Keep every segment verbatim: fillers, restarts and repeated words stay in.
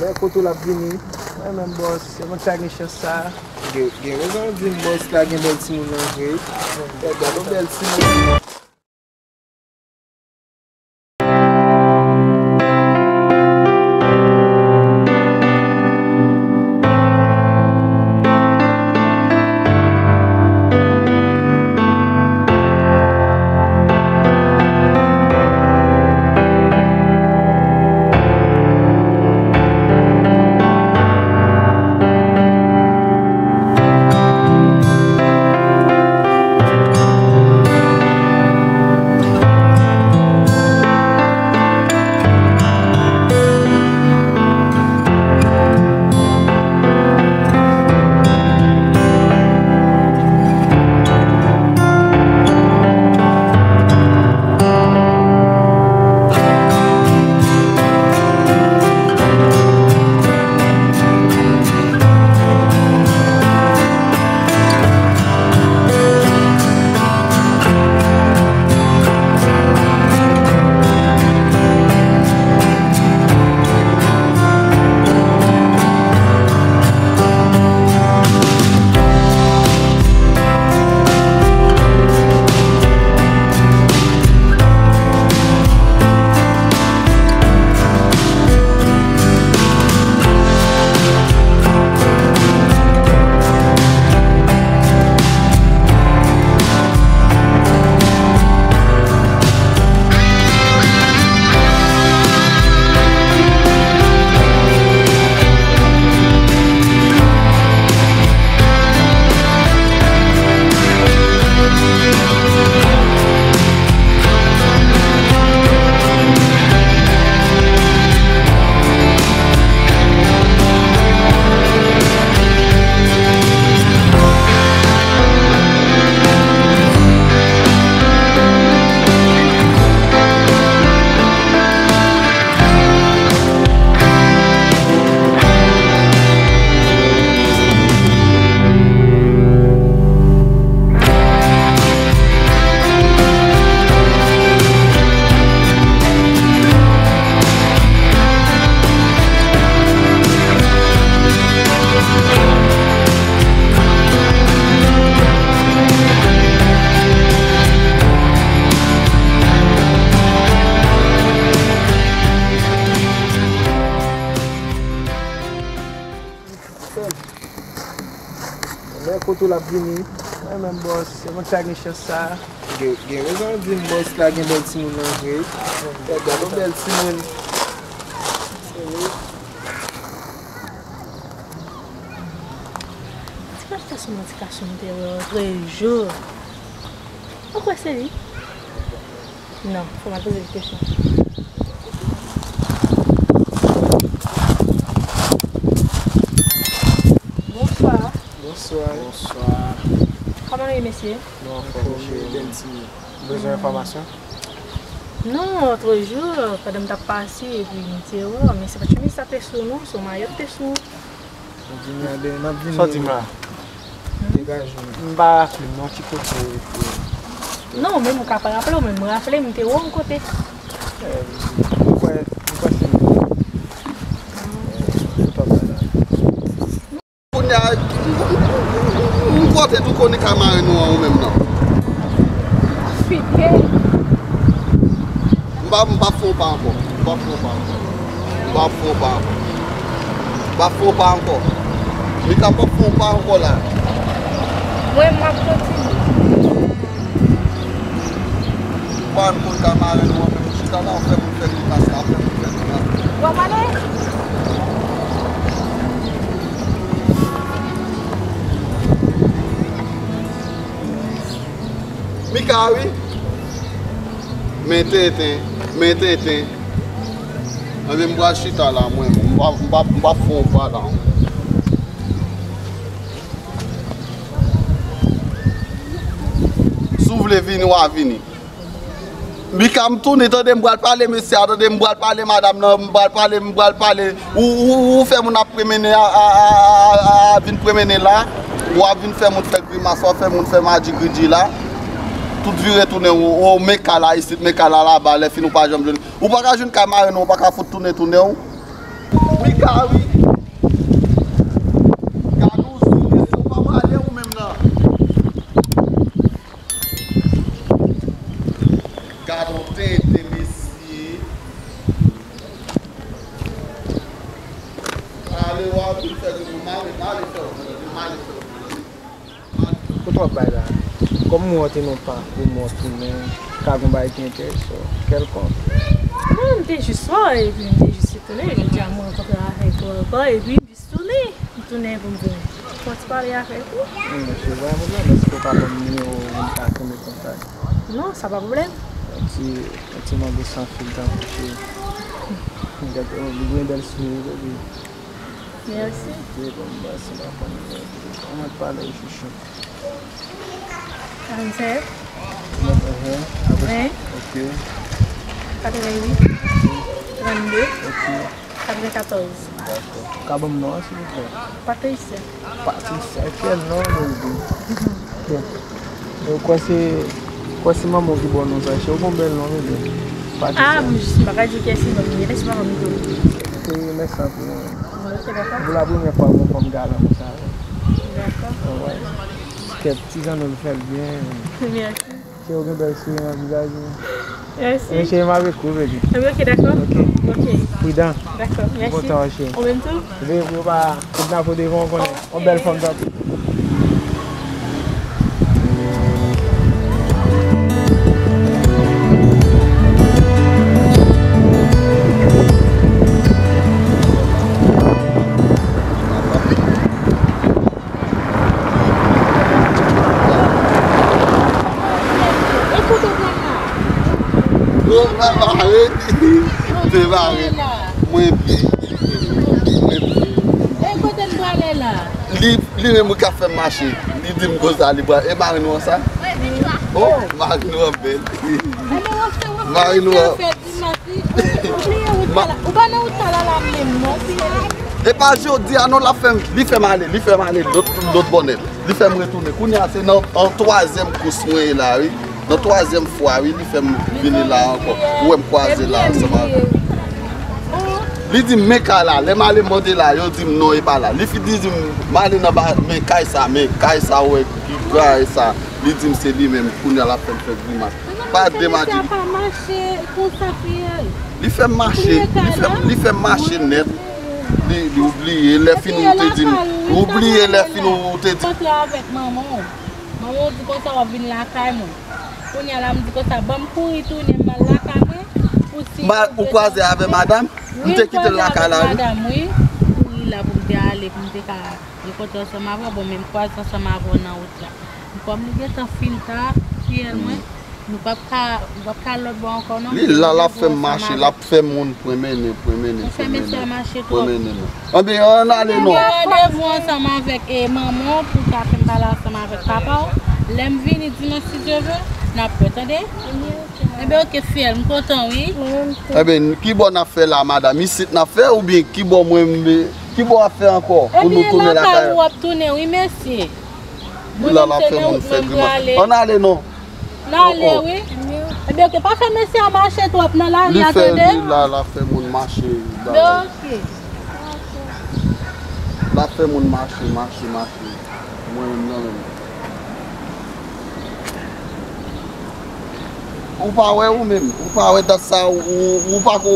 Lè kote w l ap vini. Mwen menm, bòs, se mwen ki ta gen chans sa. Gen, gen rezon w di m, bòs la gen bèl timoun nan vre. Gade yon bèl timoun. Lè kote w l ap vini. Mwen menm, bòs, se mwen ki ta gen chans sa. Gen, gen rezon w di m, bòs la gen bèl timoun nan vre. Gade yon bèl timoun. Ti gason, ti gason m te wè lòtrejou. Ou kwè se li? Non, fò m al poze li kesyon. Bonswa. Bonswa. Bonswa. Kòman nou ye, mesye? Nou anfòm, mesye. Bèl timoun. Bezwen enfòmasyon? Non, lòtrejou, pandan m t ap pase, epi m te wè, men se pa chemiz sa te sou non, se yon mayòt te sou. N ap vini, n ap vini. Sa w di m la? Degaje w. M pa raple m non, ki kote w te? Non, ou menm ou ka pa raple w, men mwen raple m te wè w yon kote. Eh, m kwè, m kwè se mwen. Eh, ou t ap bay la. Kounye a, m kote tou konnen kay marenn ou an ou menm nan. Fike. M pa, m p ap fè w pa ankò. M p ap fè w pa ankò. M p ap fè w pa ankò. M p ap fè w pa ankò. Mika p ap fè w pa ankò la. Mwen, m ap kontinye. Ou pa wè m konn kay marenn ou an menm, ou chita la, ou fè moun fè grimas la, ou fè moun fè grimas. W ap ale? Mika wi. Men tenten, men tenten. Anben, m pral chita la, mwen. M pa, m pa, m pa fè w pa la. Si w vle vini, w a vini. Mika, m tounen, tande, m pral pale mesye a, tande, m pral pale madanm nan, m pral pale, m pral pale. Ou, ou, ou fè moun ap premennen a, a, a, a, a, a vin premennen la. W ap vin fè moun fè grimas, w ap fè moun fè madigridi la. Tout vire tounen, ou, ou men kay la isit, men kay la laba, lè fini ou pa janm jwenn. Ou pa ka jwenn kay marenn ou, ou pa ka fout tounen, tounen ou. Piga wi. Gad on zoude, se w pa prale ou menm nan. Gad on tenten, mesye. Ale, w ap vin fè gwo male, male fè w, male fè w. Kote w ap bay la? Kòm m wè w te nan pa pou mwen tounen, ka gen bagay ki enterese w kèlkonk. Non, m te jis wè w, epi m te jis etone. Jodi a, mwen rankontre avèk ou ankò, epi m jis tounen. M tounen pou m vini. Fò ti pale avèk ou. Wi, mesye, voye m yon mesaj, èske w ka ban m nimewo w, m ka kenbe kontak? Non, sa pa pwoblèm. Yon ti, yon ti mango san fil tankou cheri. Gade, oh, li gen bèl souri, baby. Mèsi. Te bon, m pase la, konn, ann pale, chouchou. Karannsèt. Ven. Ok. Katrevenwit. Trannde. Ok. Katrevenkatòz. Dakò. Ka ban m non an, silvouplè? Patricia. Patricia, quel nom, baby? Bon. Ou kwè se, kwè se manman w ki ba w non sa, cheri? Ou gon bèl non, baby. Patricia. Ah, m jis m pa ka di kiyès se manman m, kiyès se manman m tou. Cheri, mèsi anpil. Bon, ok, dakò. Pou la premyè fwa, mwen fè m galan konsa. Dakò. Wè. Kèt, ti zanno l fè l byen. Mèsi. Cheri, ou gen bèl souri nan vizaj ou. Mèsi. Mwen cheri, m avèk ou, baby. Enben, ok, dakò. Ok. Ok. Pridan. Dakò, mèsi. M kontan, cheri. Ou menm tou? Veye pou yo pa kidnape w devan, ou konnen. Yon bèl fanm tankou. Mwen pa mare. Mwen mare. Mwen byen. Mwen byen. E kote n prale la? Li, li menm wi k ap fè m mache. Li di m konsa, li pral. E mari nou an sa? Oh, mari nou an bèl. Mari nou an. Ou pa nan wout sa la, la menm non. E pa jodi a non, l ap fè m, li fè m ale, li fè m ale lòt, lòt bò nèt. Li fè m retounen. Kounye a se nan, an twazyèm kous mwen ye la, wi. Nan twazyèm fwa, wi, li fè m vini la ankò. Ou wè m kwaze la ansanm avè l. Li di m, "Men kay la." Lè m ale mande la, yo di m, "Non, e pa la." Li fin di m, "M ale nan ba, men kay sa, men kay sa, ou wè, ki kay sa." Li di m se li menm, kounye a l ap fè m fè grimas. Pa de madjid. Li fè m mache, li fè, li fè m mache nèt. Li, li oubliye, lè fini ou te di m. Oubliye, lè fini ou te di. Rantre avèk manman w. Manman w di konsa w ap vin lakay mwen. Kounye a la, m di konsa, ban m kouri tounen, m al lakay mwen. Pou si ou kwaze avè madanm? M te kite l lakay la, wi. Madanm, wi. M kouri la pou m te ale, pou m te ka rankontre ansanm avè w. Bon, men m kwaze ansanm avè w nan wout la. Kòm li gentan fin ta, fiyèl mwen, nou p ap ka, nou p ap ka al lòt bò ankò, non. Li la, l ap fè m mache, l ap fè moun pran mennen, pran mennen, pran mennen, pran mennen, non. Anben, ann ale, non. Gen randevou ansanm avèk, e, manman w pou ta fè m pale ansanm avèk papa w. Lè m vini dimanch, si Dye vle, n ap wè, tande? Enben, oke, fiyèl, m kontan, wi. Enben, ki bò n ap fè la, madanm? Isit n ap fè oubyen ki bò mwen, m, ki bò w ap fè ankò pou nou tounen lakay? Epi lakay ou w ap tounen, wi, mesye. Li la, l ap fè moun fè grimas. Ann ale, non. N ale, wi. Ebyen, oke, pa fè mesye a mache twòp nan lari a, tande? Li la, l ap fè moun mache. Ebyen, oke. L ap fè moun mache, mache, mache. Mwen menm nan menm. Ou pa wè ou menm, ou pa wè dat sa, ou, ou pa ko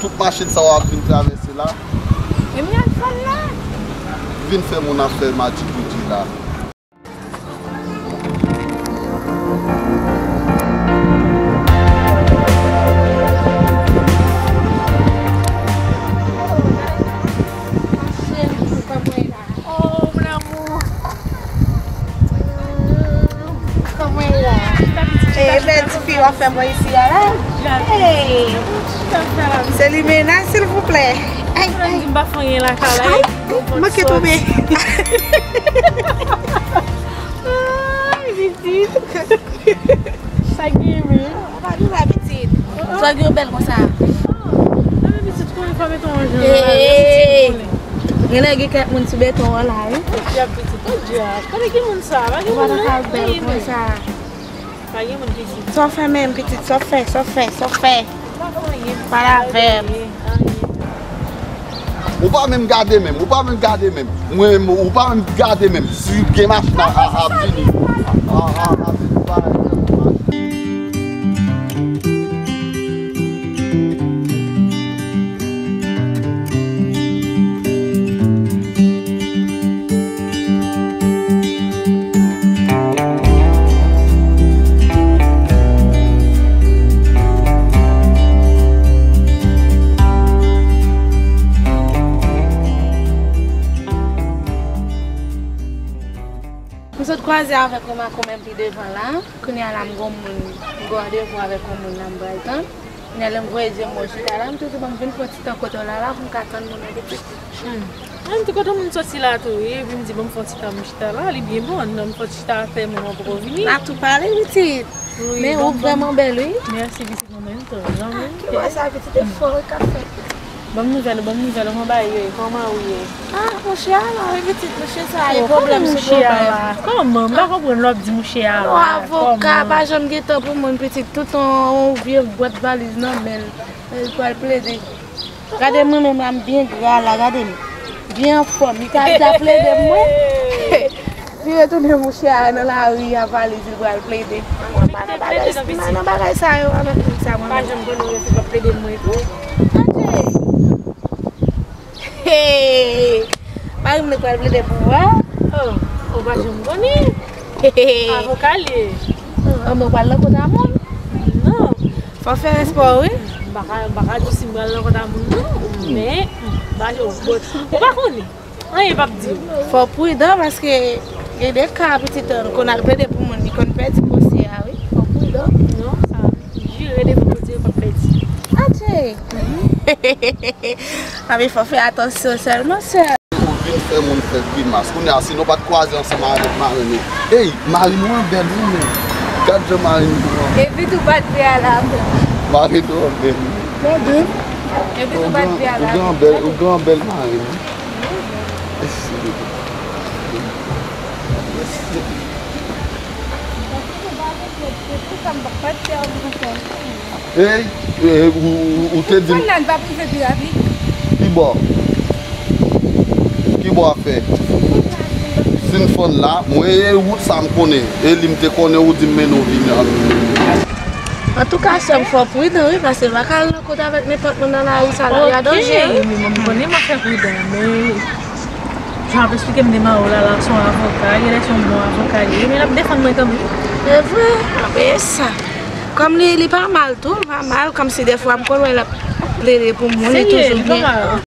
tout machin sa w ap vin travèse la. E m al fè l la. Vin fè moun ap fè madjikoudji la. Oh, mon amour. Kòman w ye? Eh, bèl ti fi w ap fè mwen isi a la. Hey. Se li mennaj, silvouplè. Ay, ay. M pa fè anyen lakay la. Ay, manke tonbe. Ay, pitit. Sa gen menm? Ou pa nou la, pitit. Sa gen, ou bèl konsa. Ah, pitit, konnen fò mete yon jan la, pitit, konnen. Genlè gen kèk moun sou beton an la, wi. Diab, pitit, oh, diab. Konnen ki moun sa? Pa gen moun, non? Ou pa ta ka bèl konsa. Pa gen moun, pitit. Sa w fè menm, pitit? Sa w fè, sa w fè, sa w fè? Pa la avè m. Anyen. Ou pa menm gade menm, ou pa menm gade menm. Mwen menm, ou pa menm gade menm. Si gen machin a, a, a vini. A, a, a vini, ou pa menm gade menm. M sot kwaze avèk yon makomè pi devan la. Kounye a la, m gon moun, m gon randevou avèk yon moun la, m pral tann. Kounye a, lè m voye je m wè w chita la, m tou di, "Bon, m vin fè yon ti tan kote w la, la, pou m ka tann moun nan pitit." Hmm. Mwen, m te kote moun soti la tou, wi, epi m di, "Bon, m fè yon ti tan, m chita la, li byen bon, ann, m fè yon ti chita atè, men mwen poko vini." N a tou pale, pitit. Wi, men ou vrèman bèl, wi. Mèsi, pitit mwen menm tou. Ki bò sa, pitit, e fò wi k ap fèt. Ban m nouvèl ou, ban m nouvèl ou, kòman ou ye, kòman ou ye? Ah, mouche a la, wi, pitit, mouche sa, e pwoblèm sou pwoblèm. Kòman? M pa konprann lè w ap di mouche a la. Non, avoka, pa janm gen tan pou moun, pitit, toutan yon vye bwat valiz nan men l, l pral plede. Gade mwen menm la, m byen gra la, gade m. Byen anfòm, li ka deja plede m, mwen. Li retounen mouche a nan lari a valiz li pral plede. Mwen pa nan bagay, nan bagay sa yo avèk moun sa mwen. Pa janm konnen ou rete p ap plede mwen tou. Adje! Hey! Mari m nan pral plede pou ou a? Oh, ou pa janm konnen. Avoka l ye. An mwen pral nan kota moun? Non. Fò fè respè w, wi. M pa ka, m pa ka di w si m pral nan kota moun, non. Men, m pa janm, ou pa konnen. Anyen p ap di w. Fò w pridan paske gen de ka pitit an konn al plede pou moun, li konn pèdi pwosè a, wi. Fò w pridan. Non, sa jire devan Bondye, yo p ap pèdi. Adje! Anben, fò w fè atansyon sèlman, sè. Ou vin fè moun fè grimas. Kounye a, si nou pa t kwaze ansanm avèk marenn ou. Ey, marenn ou an bèl, wi, men. Gad jan marenn ou an. Epi tou bat pye a la. Marenn ou an bèl. Gade. Epi tou bat pye a la. Ou gen an bèl, ou gen an bèl marenn. Ey, e, ou, ou, ou te di m. Fann nan pa prive pi rapid. Ki bò? Ki bò a fè? Si n fann la, mwen e wout sa m konnen. E li m te konnen ou di m mennen w vini an. Antouka, sè m, fò w pridan, wi, paske l pa ka al nan kot avèk nenpòt moun nan lari sa, lari a danje, wi. Ok, men mwen m konnen m ap fè pridan, men jan w ap esplike m de mari w la, la, se yon avoka, genlè se yon bon avoka li ye, men l ap defann mwen kanmenm. E vre, anben e sa. Kòm li, li pa mal tou, li pa mal, kòmsi defwa m konn wè l ap plede pou moun, li toujou byen.